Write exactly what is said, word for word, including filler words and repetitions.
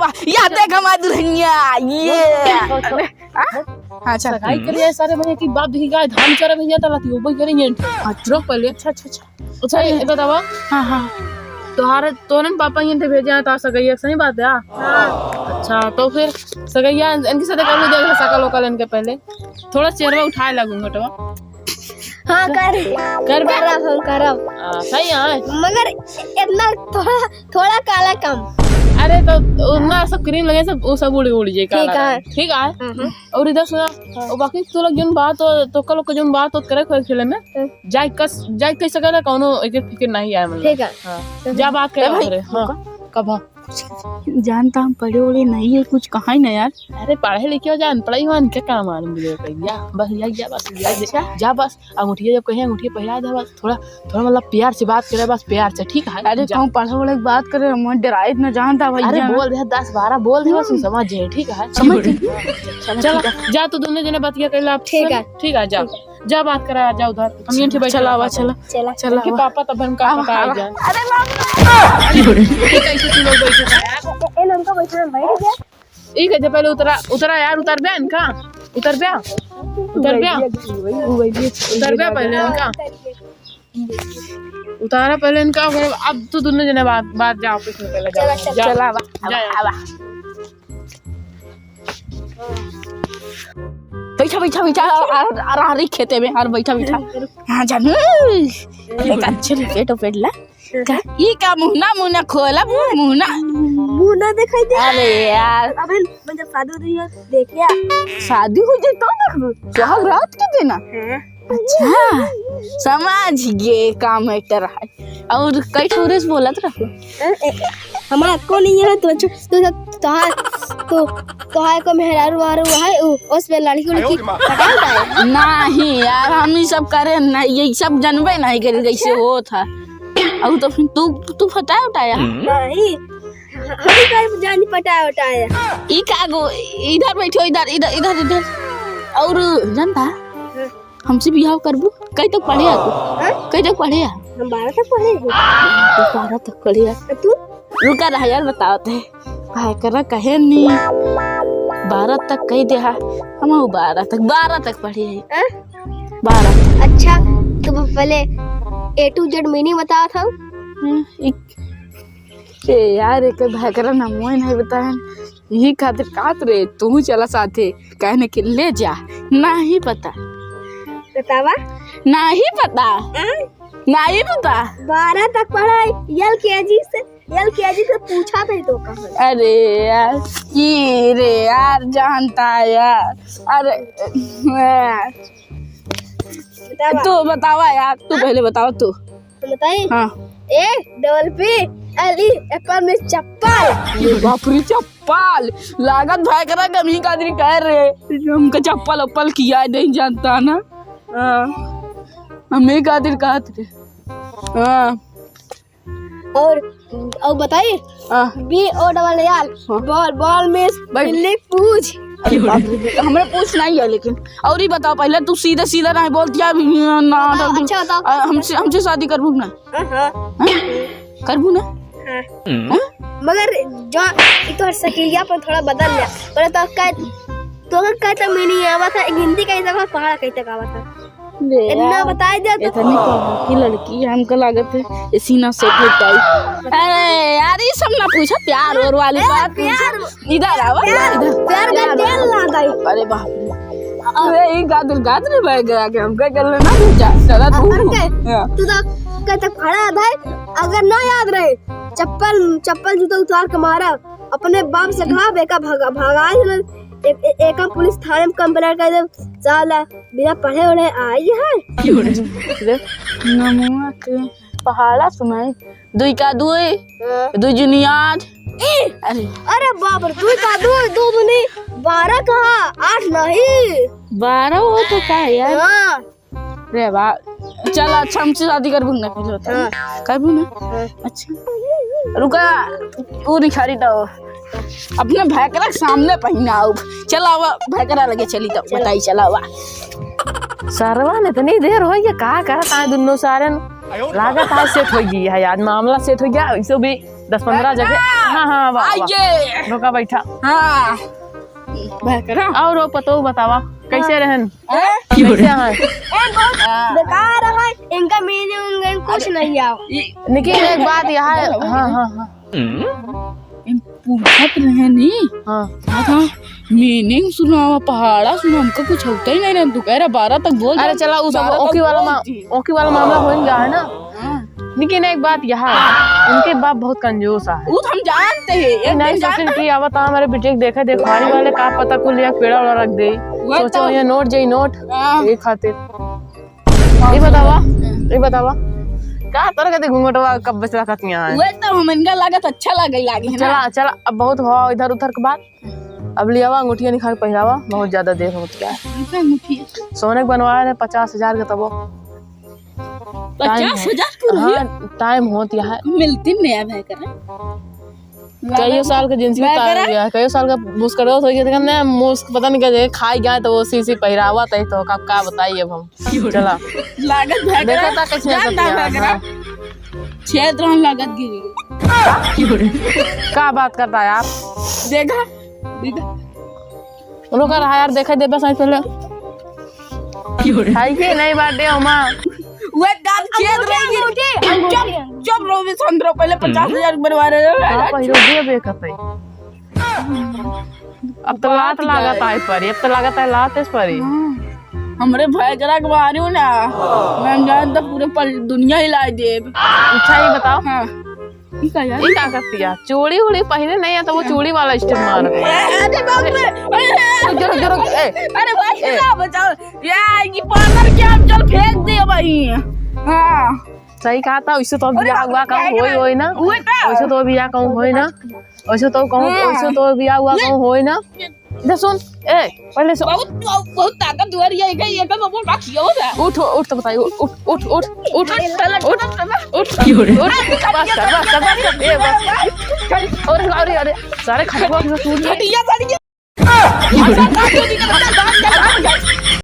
या देख हमार दुल्हनिया, ये। अरे, हाँ, अच्छा। सगाई करिया सारे भैया की बाप देखी गाय धान चरा भैया तला थी, वो करेंगे। अच्छा। रोक पहले। अच्छा, अच्छा, अच्छा। अच्छा, ये बतावा। हाँ, हाँ। तोहार, तोहरन पापा यहीं थे भेजे हैं, तो सगैया, सही बात है? हाँ। अच्छा, तो फिर सगैया इनके साथ कर लो, देख लो, सकल वकल इनके पहले। थोड़ा चेहरा उठाए लगूंगा तो। हाँ, कर। कर बे। करब, हम करब। हाँ, सही है। मगर इतना थोड़ा, थोड़ा काला कम। अरे, तो उतना सब क्रीम लगे, सब, वो सब उड़, उड़ जाए, काला ठीक है। रंग। ठीक है। हाँ, हाँ। और इधर सुना, हाँ। और बाकी तू लोग जोन बात हो, तो कल को जोन बात हो, करे खोए खेले में, हाँ। जाए कस, जाए कह सकेला, कौनो एक फिक्र नहीं आए, मतलब। ठीक है। हाँ। तो जा बात करे ए भाई, ओकरे। हाँ। रुको। कब? जानता हम पढ़े उढ़े नहीं है, कुछ कहाँ ही ना यार। अरे पढ़े लिखे हो जान, पढ़ाई हो, इनके काम आने मिले भैया। बस जा, जा, बस जा, जा, अच्छा। जा, बस अंगूठिया जब कहे अंगूठिया पहला दे, बस थोड़ा, थोड़ा मतलब प्यार से बात करे, बस प्यार से, ठीक है? अरे जा। कहूँ पढ़े उढ़े के बात करे, मैं डराइत न जानता भैया। अरे बोल दे, दस बारह बोल दे, बस हम समझ जाए, ठीक है? समझ गए? चलो, चलो, ठीक है। जा तो दोनों जने बतिया कर ला, ठीक है। ठीक है, जा। ठीक है। जा बात करा, जा उधर। हम यहीं बैठे चला आवा, रहता चला। चला। चला इनके आवा। पापा तब हम का आवा, पता आवा। आ जाए। अरे बाप रे। ये कैसे तू लोग बैठे हो यार? ए, ए, इनका बैठा है, बैठ गया। ई कैसे पहले उतरा, उतरा यार, उतर बे इनका। उतर बे। उतर बे। उतर बे पहले इनका। उतारा पहले इनका, ओकरे बाद अब तू दोनों जने बात, बात जाओ, किसने पहले जाओ। चला, चला। जा। चला, आवा, जा, आवा, जा। आवा। बैठा, बैठा, बैठा, आ, आ, आ, आ, रही खेते में, और बैठा, बैठा। हाँ, जानू। एक अच्छे लपेट, उपेट ला। का? ई का मुहना, मुहना खोला, मुह-, मुहना। मुहना दिखाई दे। अरे यार। अबे, मैं जब शादी हो रही है, देख लिया। शादी हो जाए, तो देख लो। सुहाग रात के देना। हाँ। अच्छा, समझ गए, का matter है। और कई ठो रे से बोलत रहो। ए, ए, हमारा को नहीं है, तो अच्छा, तो सब, तोहार, तो, तोहार को मेहरारू वहरारू है, उ, उस पे लड़की उड़की पटावत है। नहीं यार, हम ई सब करे नहीं, ये सब जनबे नहीं करी, कैसे होत है। और तो फिर तू, तू पटाया उटाया? नहीं, हम कहीं जानी पटाया उटाया। ई का गो, इधर बैठो, इधर, इधर, इधर, इधर। और जानता? हाँ। हमसे बियाह करबू? कई तक पढ़े आ तू? हाँ? कई तक पढ़े आ? हम बारह तक पढ़े हैं। तू बारह तक पढ़े आ? और तू? रुका रहा यार, बतावत है। काहे करा कहे नी? बारह तक कही दे हा। हम बारह तक, बारह तक पढ़े हैं। हाँ? बारह। अच्छा, तो पहले A to Z meaning बतावत हूँ। हम्म, एक, ए यार, एक भयकरा ना मोय नहीं बताए। यही खातिर कहत रे, तू चला साथे, कहने के ले जा, नहीं पता। बतावा। नहीं पता। हाँ? नहीं पता। बारह तक पढ़ा है, L K G से, L K G से पूछा था तो कहा। अरे यार, की रे यार, जानता है यार। अरे, बतावा। तू बतावा यार, तू हाँ? पहले बतावा तू। हम बताई? हाँ। A double P L E, apple means चप्पल। अरे बाप रे, चप्पल। लागत भाई करा कमी का दिन कह रहे। हमका चप्पल उप्पल किया नहीं जानता ना। हाँ। हम एक आदिन कहत रहे। हाँ। और, और बताई? हाँ। B O double L, हाँ। Ball, ball means भाई। बिल्ली पूछ। अरे बाप रे, हमरा पूछ नहीं है लेकिन। और ही बताओ पहले, तू सीधा सीधा नहीं बोलती है, अभी ना, हाँ, तो अच्छा बताओ। आ, हमसे, हमसे शादी करबू ना? हाँ, हाँ। हाँ? करबू ना? हाँ। हाँ? मगर जो ई तोहर शकीलिया पर थोड़ा बदल ले। पर तो कह, तो कह तो meaning आवा था, हिंदी कही तक, पहाड़ा कही तक आवा था। ले इतना यार, बताई दे तो। इतनी पढ़ी लड़की है, हमका लागत है, ये सीना से उठ पाई। अरे यार, ये सब ना पूछा, प्यार और वाली ए, बात प्यार। पूछा। इधर आवा, प्यार, इधर। प्यार का प्यार। तेल ना दाई। अरे बाप रे। अरे, ई गादर, गादर बैग आके हमका गले ना भेजा। चला तू। और के? हाँ। तू तो कहते खड़ा है भाई, अगर ना याद रहे, चप्पल, चप्पल जूता उतार के मारा। अपने बाप से कहा, बेका भगा, भगा ही ना। एक, ए-, एक हम पुलिस थाने में complaint कर दे, साला बिना पढ़े उढ़े आई है। रे, नमुआ के पहाड़ा सुनाई। दुई का दुई, हाँ। दुई जुनियार। ए! अरे। अरे बाप रे, दुई का दुई, दो दूनी बारह कहा, आठ नहीं। बारह हो तो का यार? हाँ। रे बा, चल अच्छा, हमसे शादी करबू ना, फिर होता। हाँ। करबू ना? हाँ। अच्छा। रुका, वो निखारी तो। अपने भैकरा के सामने पहिनाऊ। चला आवा, भैकरा लगे चली तो, चलो। बताई, चला आवा। सरवा ने इतनी देर हो गई, का करत आए दुन्नो सारन? लागत आज set हो गई है, आज मामला set हो गया, वैसे भी दस पन्द्रह जगह। हाँ, हाँ, आवा, आवा। आइए। रुका, बैठा। हाँ। बैठ रहा। और वो पतोह बतावा, कैसे हाँ। रहन? हैं? कैसे हैं? ए, बहुत हाँ। बेकार है, इनका meaning उनका कुछ अरे, नहीं आवा। ये लेकिन एक बात यह है, बोलो, बोलो। हाँ, हाँ, हाँ। इन पूछत रहे नी। हाँ। हाँ, हाँ। Meaning सुनावा, पहाड़ा सुना, हमका कुछ होता ही नहीं रहे। तू कह रहा बारह तक बोल अरे दे, चला, उ सब बारह तक ओकी वाला बोल मा-, दी। ओकी वाला मामला हो ही गया है ना। हाँ। लेकिन एक बात यह है, उनके बाप बहुत कंजूस है। वो तो हम जानते हैं, एक नहीं दिन सोचिन जानते कि आवत हमारे बेटे के देखे, देखवारी वाले का पता कुल या पेड़ा वाला रख दे। वो सोचो तो ये नोट जे नोट, हाँ। ये खातिर। ये बतावा, ये बतावा, का तोर के घूंघटवा कब बचला कतिया है? वो तो हमन का लागत अच्छा लागे लागे है ना? चला, चला, अब बहुत हुआ इधर उधर के बात। अब लियावा अंगूठिया निकाल पहिरावा, बहुत ज्यादा देर होत गया है। कौन सा अंगूठिया? सोने के बनवाए रहे पचास हजार के तबो। पचास हजार के रही? हाँ, time होत यहाँ। मिलती नया भाई करा। कईयो साल के जिंदगी मैं तार करा? गया है, कईयो साल का मुस्कुरावत हो गया, देखा ना, मुस्क-, पता नहीं क्या खाई गया तो वो सी सी पहिरावा तय तो का, का बताई अब हम। चला। लागत भाई देखा करा? था कैसे जान लगत दा है, भाई करा? हाँ। छेद रहन लागत गिरी। का बात करता यार? देखा, देखा। उन लोग का रहा यार, देखे दे बस पहले। क्यों रे? है कि नहीं बाटे ओमा? वो दांत छेद रही है। अंगूठी, अंगूठी। चुप, चुप रहो, भी संद्रो पहले पचास हजार बनवा रहे हैं। हाँ, पहिरो दिए बे कहते। अब तो लात लागत आए परी, अब तो लागत है लात इस परी। हाँ। हमरे भाई करा के मारू ना, मैं जान तो पूरे पल दुनिया हिला देब। अच्छा, ये बताओ। हाँ। ई का यार? ई का करतिया? चूड़ी उड़ी पहिरे नहीं है तो वो चूड़ी वाला style मार। अरे बाप रे! अरे, अरे, रुक, रुक, रुक, ए, अरे भाई, ए। ना बचाओ। या, ई पार्लर के हम चल फेंक दे भाई। हाँ। सही कहा था, वैसे तो अभी अरे बियाह बाप रे, हुआ कहूँ क्या होई, करा? होई ना। हुआ का? वैसे तो अभी बियाह कहूँ होई ना। वैसे तो कहूँ, हाँ। वैसे तो बियाह हुआ कहूँ होई ना। इधर सुन, ए, पहले से बहुत, बहुत, बहुत ताकतवर ये है, ये तो बहुत बात ये हो रहा है। उठ, उठ तो बताइए, उठ, उठ, उठ, उठ, उठ, उठ, उठ, उठ, उठ, उठ, बस कर, बस कर, बस कर, ए, बस। अरे, अरे, अरे, सारे खटुआ के सूट घटिया साड़ी के। अच्छा, दांत नहीं निकलता, दांत का, दांत का।